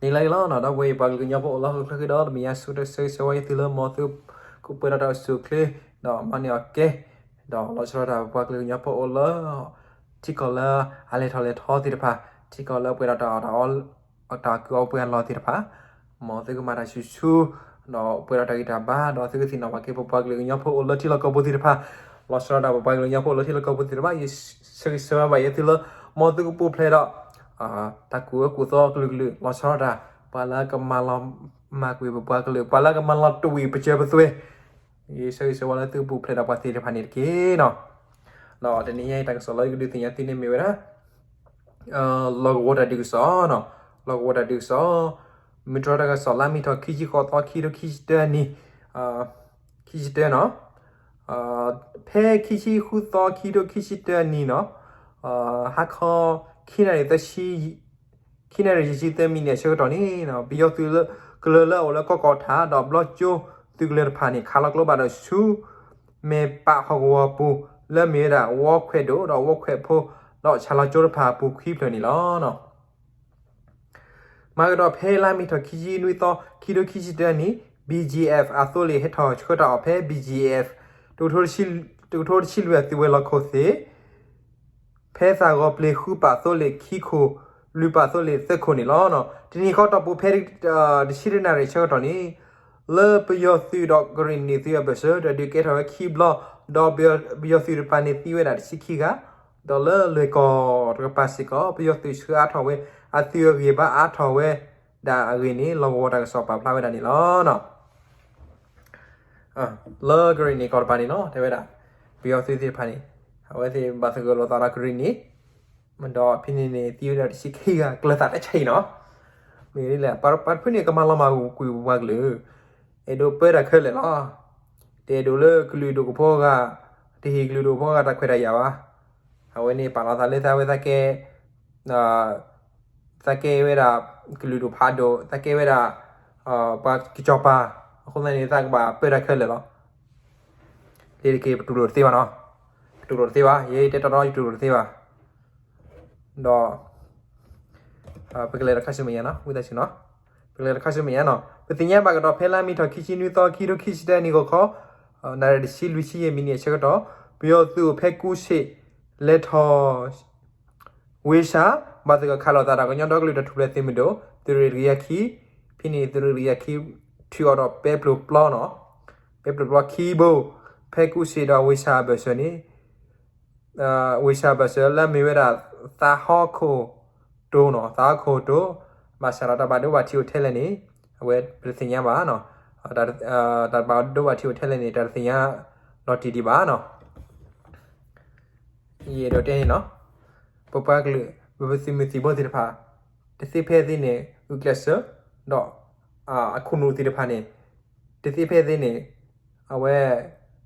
န့ၣ်လီၤလီၤနီၤ ဒီပုၢ်ဝဲၢ်ပှၤကလုာ်ကညီဖိအိၣ်လၢဟီၣ်ခိၣ်ချၢဃီဒီး တမ့ၢ်ညါဆၢကတီၢ်ဆၢဂ့ၤဆၢဝါယသုလၢ မ်သုကပှဲၤဒီးတၢ်အိၣ်ဆူၣ်အိၣ်ချ့ ဒီးမၤန့ၢ်အီၣ်ကဲ ဒီးလီၤဆီဒၣ်တၢ် ပပှၤကလုာ်ကညီဖိအိၣ်လၢ ထံကီၢ်လၢအလဲၤထီၣ်လဲၤထီသ့ၣ်တဖၣ်, ထံကီၢ်လၢပှဲၤဒီးတၢ်အီၣ်တၢ်အီ တၢ်အီၣ်ကုၢ်အီပှဲၤအလီၢ်သ့ၣ်တဖၣ်, မ်သုကမၤတၢ်ဆူၣ်ဆူၣ် ဒီးပှဲၤဒီးတၢ်ဂံၢ်တၢ်ဘါ ဒီးသုကသ့ၣ်နီၣ်ဘၣ်က့ၤ ပပှၤကလုာ်ကညီဖိအိၣ်လၢထံလီၢ်ကီၢ်ပူၤသ့ၣ်တဖၣ်, လီၤဆီဒၣ်တၢ် ပပှၤကလုာ်ကညီဖိအိၣ်လၢထံလီၢ်ကီၢ်ပူၤသ့ၣ်တဖၣ်, ယဆၢဂ့ၤဆၢဝါဘၣ်ယဲသုလၢ မ်သုကပူၤဖျဲးဒီး တၢ်ကူၣ်အၢကူၣ်သီကလုာ်ကလုာ် လီၤဆီဒၣ်တၢ် ပှၤလၢကမၤလီၤမၢ်ကွံာ်ပပှၤကလုာ် ပှၤလၢကမၤလီၤတဝံၣ်ပစၢၤပသွဲၣ်, ယဆၢဂ့ၤဆၢဝါလၢသုကပူၤဖျဲးဒီးပှၤသ့ၣ်တဖၣ်န့ၣ်တက့ၢ်နီၤ. ဒီးတနံၤညါအံၤတၢ်ကစီၣ်လၢယကဒုးသ့ၣ်ညါသုန့ၣ်မ့ၢ်ဝဲဒၣ် လီၢ်ကဝီၤတၢ်ဒုးကစီၣ်နီၤ, လီၢ်ကဝီၤတၢ်ဒုးကစီၣ်, မုၢ်တြီတၢ်ကစီၣ် လါမ့ၤထီၣ်ခံဆံဃိးသီ ခံထိခံဆံတၢနံၣ်, ခံဆံတၢနီၤ, ဖဲခံဆံဃုသီ ခံထိခံဆံတၢနံၣ်နီၤ, ဟါခီ ခံနၣ်ရံၣ်သၢဆံ ခံနၣ်ရံၣ်ယဲၢ်ဆံသၢမံးနံးအဆၢကတီၢ်န့ၣ် ပယီၤသုးကလၢၤလၢအအိၣ်လၢကီၢ်ကီၢ်ထး ဒီးဘျီကၠိသုးကလၢၤတဖၣ်န့ၣ် ခးလီၤကျိဘၣ်ဒီးဆူ မဲာ်ပာ်ဟီၣ်ကဝီၤပူၤ လၢမ့ၢ်ဝဲဒၣ် ဝီခွဲးဒိၣ် ဒီးဝီခွဲးဖိ ဒီးဆၣ်လီၤကၠိတဖၣ်အပူၤခွံဖျၢၣ်န့ၣ်လီၤ. မၤကဒီးဖဲလါမ့ၤထီၣ်ခံဆံနွံသီ ခံထိခံဆံတၢနံၣ် ဘီၣ်ကၠီၣ်အ့ဖ် အသိလ့ၣ်ဟဲထီၣ်ဆှၢတၢ်အီၣ်ဖဲ ဘီၣ်ကၠီၣ်အ့ဖ် တကထိတဆံလွံၢ်အသုးဝဲၤလီၢ်ခိၣ်သ့ၣ် ဖဲသးဂီၤပျ့ၤဃုပာ်သိလ့ၣ်ခံခိၣ် လွံၢ်ပာ်သိလ့ၣ်သၢခိၣ်န့ၣ်လီၤ. တနံၤဃီတီၢ်ပူၤဖဲ တဆံတနၣ်ရံၣ်ဆၢကတီၢ်န့ၣ် လၢပယီၤသုးဒီးကရ့ၣ်နံၣ်သုးအဘၢၣ်စၢၤ တၢ်ဒုးကဲထီၣ်ဝဲခံဘျီ ဒီးပယီၤသုးတဖၣ်န့ၣ်သံဝဲဒၣ်တဆံခံဂၤ ဒီးလၢလွဲၢ်ကီၢ်တကပၤစ့ၢ်ကီး ပယီၤသုးဆှၢအါထီၣ်ဝဲ အသုးအဂံၢ်ဘါအါထီၣ်ဝဲဒၣ်အဂ့ၢ်န့ၣ် လီၢ်ကဝီၤတၢ်ကစီၣ်ပာ်ဖျါဝဲဒၣ်န့ၣ်လီၤ. လၢကရ့ၣ်နံၣ်ကီၢ်တပၤန့ၣ်နီၤ တဲဝဲဒၣ် ပယီၤသုးသ့ၣ်တဖၣ်န့ၣ် အဝဲသ့ၣ်ဘၣ်သဂၢၢ်လိာ်သးဒီးကရ့ၣ်နံၣ် ဒီးဖဲန့ၣ်န့ၣ် သံဝဲဒၣ်တဆံခံဂၤ ကျၢၤသးတဆံအံၤနီၤ မ့ၢ်ဒ်လဲၣ် ပှၤတဖုန့ၣ် ကမၤလီၤမၢ်ကွံာ်ပပှၤကလုာ် အဲၣ်ဒိးပၢတၢ်ခဲလၢာ်လီၤ. တအဲၣ်ဒိးလၢကလုာ်ဒိၣ်ကဖိဂၤ တဟ့ၣ်ကလုာ်ဒိၣ်ကဖိဂၤတၢ်ခွဲးတၢ်ယာ်ဘၣ်. အဝဲန့ၣ်ပာ်လီၤသးလၢသးဝဲသးကဲ သးကဲဝဲဒၣ် ကလုာ်ဒိၣ်ဖးဒိၣ် သးကဲဝဲဒၣ် ပှၤကစီၤပၤ အဃိသတးန့ၣ် သးကဘၣ်ပၢတၢ်ခဲလၢာ်လီၤ. လၢတက့ၢ် ပတူၢ်လိာ်တသ့ဘၣ်နီၤ, ပတူၢ်လိာ်တသ့ဘၣ်, ယဲတဲတီတီ ယတူၢ်လိာ်တသ့ဘၣ်. ဒီး ပကလဲၤဒီးခါဆူမဲာ်ညါနီၤ, ဝံသးစူၤနီၤ, ပကလဲၤဒီးခါဆူမဲာ်ညါနီၤ, ပသ့ၣ်ညါဘၣ်ကဒီးဖဲလါမ့ၤထီၣ်ခံဆံနွံသီ ခံထိခံဆံတၢနံၣ်ဂီၤခီ နၣ်ရံၣ်တဆံလွံၢ်ဆံယဲၢ်မံးနံးအဆၢကတီၢ် ပယီၤသုးအိၣ်ဖဲကူစ့ၣ် လဲၤထီၣ် ဝ့ၢ်စၢ် ဘၣ်သဂၢၢ်ခးလိာ်သးဒီးကညီဒီကလုာ်တၢ်ထူၣ်ဖျဲးသုးမုၢ်ဒိၣ် သုးရ့ၣ်တကယၤခံ, ဖဲန့ၣ်သုးရ့ၣ်တကယၤခံ ထုးအီၤဒီးပဲပျိၤပျီနီၤ, ပဲပျိၤပျီခံဘိ, ဖဲကူစ့ၣ်ဒီးဝ့ၢ်စၢ်အဘၢၣ်စၢၤန့ၣ် ဝ့ၢ်စၢ်ဘၢၣ်စၢၤလၢမ့ၢ်ဝဲဒၣ် သးဟီၣ်ခိၣ်တိၤနီၤ, သးဟီၣ်ခိၣ်တိၤ, ဘၣ်ဆၣ်ဒီးတၢ်ဘၣ်ဒိဘၣ်ထံးအိၣ်ထဲလဲၣ်န့ၣ် အဝဲပတသ့ၣ်ညါဘၣ်နီၤ, တၢ်ဘၣ်ဒိဘၣ်ထံးအိၣ်ထဲလဲၣ်န့ၣ် တၢ်တသ့ၣ်ညါလီၤတံၢ်ဒံးဘၣ်နီၤ. ယအဲၣ်ဒိးတဲန့ၣ်နီၤ, ပပှၤကလုာ် ပပသုးမုၢ်သံၣ်ဘိသ့ၣ်တဖၣ် တသ့ဖဲသ့န့ၣ် ဂုာ်ကျဲးစၢး ဒီး အခိၣ်နူာ်သ့ၣ်တဖၣ်န့ၣ် တသ့ဖဲသ့န့ၣ် အဝဲ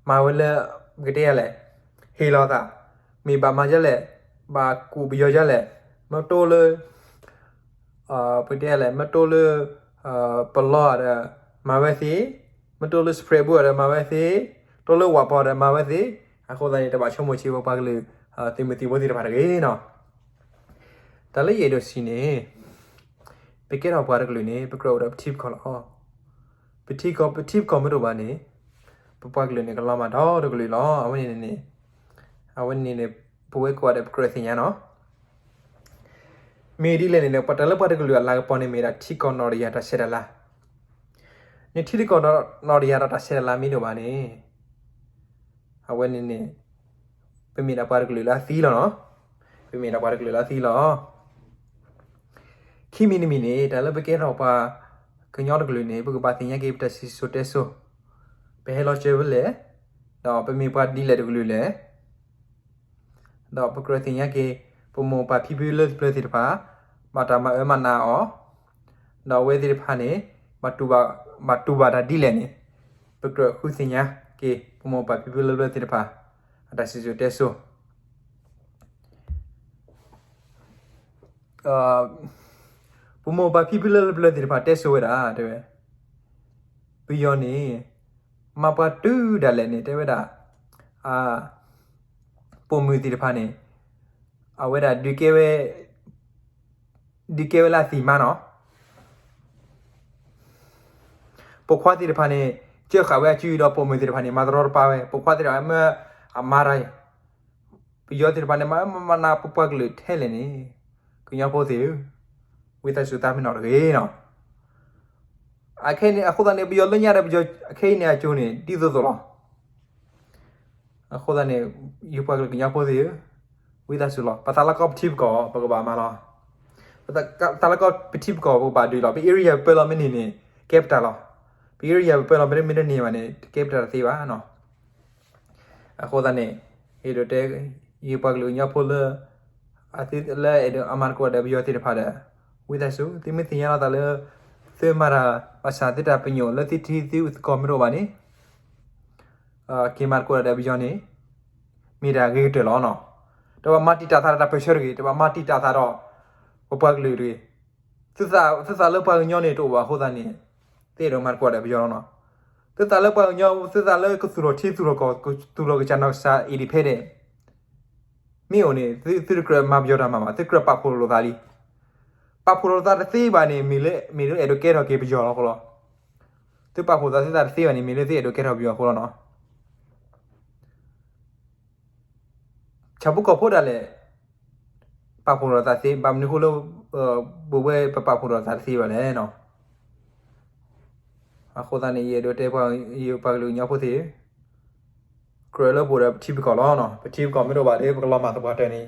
မၤဝဲလၢ ပကတဲယၤလဲၣ် ဟ့ၣ်လီၤသး မ့ၢ်ဘၣ်မၤဒ်လဲၣ် ဘၣ်ကူးပယီၤဒ်လဲၣ် မ့ၢ်တိၢ်လၢ ပကတဲယၤလဲၣ် မ့ၢ်တိၢ်လၢ ပလီၢ်ဒီး မၤဝဲသ့, မ့ၢ်တိၢ်လၢ စပရဲးဘိၣ် ဒီးမၤဝဲသ့, တိၢ်လၢဝးပီၤဒီးမၤဝဲသ့, အဃိသတးန့ၣ် တဘၣ်ဆိကမိၣ်ဆံးပပှၤကလုာ် သုးမုၢ်သံၣ်ဘိသ့ၣ်တဖၣ်တဂ့ၤနီၤ. တၢ်လၢယအဲၣ်ဒိးစံးန့ၣ် ပကဲထီၣ်ပှၤတကလုာ်န့ၣ် ပကြၢးအိၣ်ဒီးပထံပကီၢ်လီၤ. ပထံကီၢ် ပထံပကီၢ်မ့ၢ်တအိၣ်ဘၣ်န့ၣ် ပပှၤကလုာ်န့ၣ် ကလီၤမၢ်ဒီတကလုာ်လီၤ. အဝဲန့ၣ်န့ၣ် အဝဲန့ၣ်န့ၣ် ပဝဲကိးဂၤဒဲး ပကြၢးသ့ၣ်ညါနီၤ. မ့ၢ်ဒ်လဲၣ်န့ၣ် တၢ်လၢပှၤတကလုာ်အလၤကပီၤန့ၣ် မ့ၢ်ဒၣ်ထံကီၢ်နီၣ်တယၤတၢ်ဆဲးတၢ်လၤ, န့ၣ်ထံကီၢ်နီၣ်တယၤဒီးတၢ်ဆဲးတၢ်လၤမ့ၢ်တအိၣ်ဘၣ်န့ၣ် အဝဲန့ၣ်န့ၣ် ပမ့ၢ်ဒၣ်ပှၤတကလုာ်လၢအသံလီၤနီၤ. ပမ့ၢ်ဒၣ်ပှၤတကလုာ်လၢအသံလီၤ. ခံမံၤတမံၤန့ၣ် တၢ်လၢပကဲထီၣ်ပှၤကညီတကလုာ်န့ၣ် ပကဘၣ်သ့ၣ်ညါက့ၤပတၢ်စံၣ်စိၤတဲစိၤ, ပဟဲလီၤစၢၤဖဲလဲၣ်, ဒီးပမ့ၢ်ပှၤဒ်လဲၣ်တကလုာ်လဲၣ် ဒီးပကြၢးသ့ၣ်ညါက့ၤ ပမိၢ်ပၢ်ဖံဖုလၢတဖျၢၣ်သ့ၣ်တဖၣ် ဘၣ်တၢ်မၤအၢမၤနးအီၤ, ဒီးအဝဲသ့ၣ်တဖၣ်န့ၣ် ဘၣ်တူၢ်ဘၣ်တၢ်ဒ်လဲၣ်န့ၣ် ပကြၢးဃုသ့ၣ်ညါက့ၤ ပမိၢ်ပၢ်ဖံဖုလၢတဖျၢၣ်သ့ၣ်တဖၣ် အတၢ်စံၣ်စိၤတဲစိၤ ပမိၢ်ပၢ်ဖံဖုလၢတဖျၢၣ်သ့ၣ်တဖၣ်တဲစိၤဝဲဒၣ် တဲဝဲ ပယီၤန့ၣ် မၤပှၤတုၤဒၣ်လဲာ်န့ၣ် တဲဝဲဒၣ် ပိာ်မုၣ်သ့ၣ်တဖၣ်န့ၣ် အဝဲဒၣ် ဒုးကဲဝဲလၢအသံၣ်မါနီၤ, ပိာ်ခွါသ့ၣ်တဖၣ်န့ၣ် ကၢဃာ်ဝဲအစုဒီးပိာ်မုၣ်သ့ၣ်တဖၣ်န့ၣ် မၤတရီတပါဝဲ, ပိာ်ခွါသ့ၣ်တဖၣ်မ့ၢ်အမၤတၢ်အံၤ, ပယီၤသ့ၣ်တဖၣ်န့ၣ် မၤမၤနးပပှၤကလုာ်ထဲလဲၣ်န့ၣ်, ကညီဖိသ့ၣ်ဧၢ, ဝံသးစူၤသးမ့ၢ်နီၢ်တဂ့ၤနီၤ. အခဲအံၤန့ၣ် အဃိသတးန့ၣ် ပယီၤလၢညါဒီးပယီၤအခဲအံၤန့ၣ်အကၠိန့ၣ် ဒ်သိးသိးလီၤ. အဃိသတးန့ၣ် ယပှၤကလုာ်ကညီဖိသ့ၣ်ဧၢ, ဝံသးစူၤလီၤ. ပသးလၢကီၢ်ပထံပကီၢ် ပကဘၣ်မၤလီၤ. ပသးလၢကီၢ်ပထံပကီၢ် ပကဘၣ်ဒုးလီၤ. ပ area ပၢလီၤမ့ၢ်န့ၢ်န့ၣ် ကဲပတၢ်လီၤ. ပ area ပၢလီၤမ့ၢ်တန့ၢ်ဘၣ်န့ၣ် ကဲပတၢ်တသ့ဘၣ်နီၤ. အဃိသတးန့ၣ် အဲၣ်ဒိးတဲ ယပှၤကလုာ်ကညီဖိလၢ အသုလၢအဲၣ်ဒိးအမၤသကိးဒီးပယီၤသ့ၣ်တဖၣ်ဒီး ဝံသးစူၤ သုမ့ၢ်သ့ၣ်ညါလီၤသးလၢ သုမၤတၢ်ဘၣ်ဆၣ်သုတၢ်ပညိၣ်လၢသုထံသုသကိးမ့ၢ်တအိၣ်ဘၣ်န့ၣ် က့ၤမၤသကိးတၢ်ဒီးပယီၤန့ၣ် မ့ၢ်တၢ်ဂ့ၤကတၢၢ်လီၤနီၤ. တဘၣ်မၤတံာ်တာ်သးဒီးတၢ်ပၢၢ်ဆၢတဂ့ၤ, တဘၣ်မၤတံာ်တာ်သးဒီး ပပှၤကလုာ်တဂ့ၤ. သုသးလၢပှၤကညီန့ၣ်တအိၣ်ဘၣ်အဃိသတးန့ၣ် သုအဲၣ်ဒိးမၤသကိးတၢ်ဒီးပယီၤလီၤနီၤ. သုသးလၢပှၤကညီ သုသးလၢကသူၣ်ထီၣ်ထံသူၣ်ထီၣ်ကီၢ် ကသူၣ်ထီၣ်ကစၢ်နီၢ်ကစၢ် independent မ့ၢ်အိၣ်န့ၣ် သုတကြၢးမၤပယီၤတၢ်မၤဘၣ်, သုကြၢးပာ်ဖှိၣ်လိာ်သးလံ. ပာ်ဖှိၣ်လိာ်သးတသ့ဘၣ်န့ၣ် မ့ၢ်လၢ မ့ၢ်လၢအဲၣ်ဒိးကဲထီၣ်က့ၤပယီၤလီၤအဃိလီၤ. သုပာ်ဖှိၣ်သးသုသးတသ့ဘၣ်န့ၣ် မ့ၢ်လၢသုအဲၣ်ဒိးကဲထီၣ်ပယီၤအဃိလီၤနီၤ. ဆၣ်ဖိကီၢ်ဖိဒၣ်လဲာ် ပာ်ဖှိၣ်လိာ်သးသ့ ဘၣ်မနုၤအဃိလၢ ပဝဲပပာ်ဖှိၣ်လိာ်သးတသ့ဘၣ်လဲၣ်နီၤ. အဃိသတးန့ၣ် ယအဲၣ်ဒိးတဲပှၤ ယပှၤကလုာ်ကညီဖိသ့ၣ် ကြၢးလၢပအိၣ်ဒီးပထံပကီၢ်လီၤနီၤ. ပထံပကီၢ်မ့ၢ်တအိၣ်ဘၣ်ဒီး ပကလီၤမၢ်သပှၢ်တၢၢ်န့ၣ်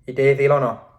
ယတဲသ့လီၤနီၤ.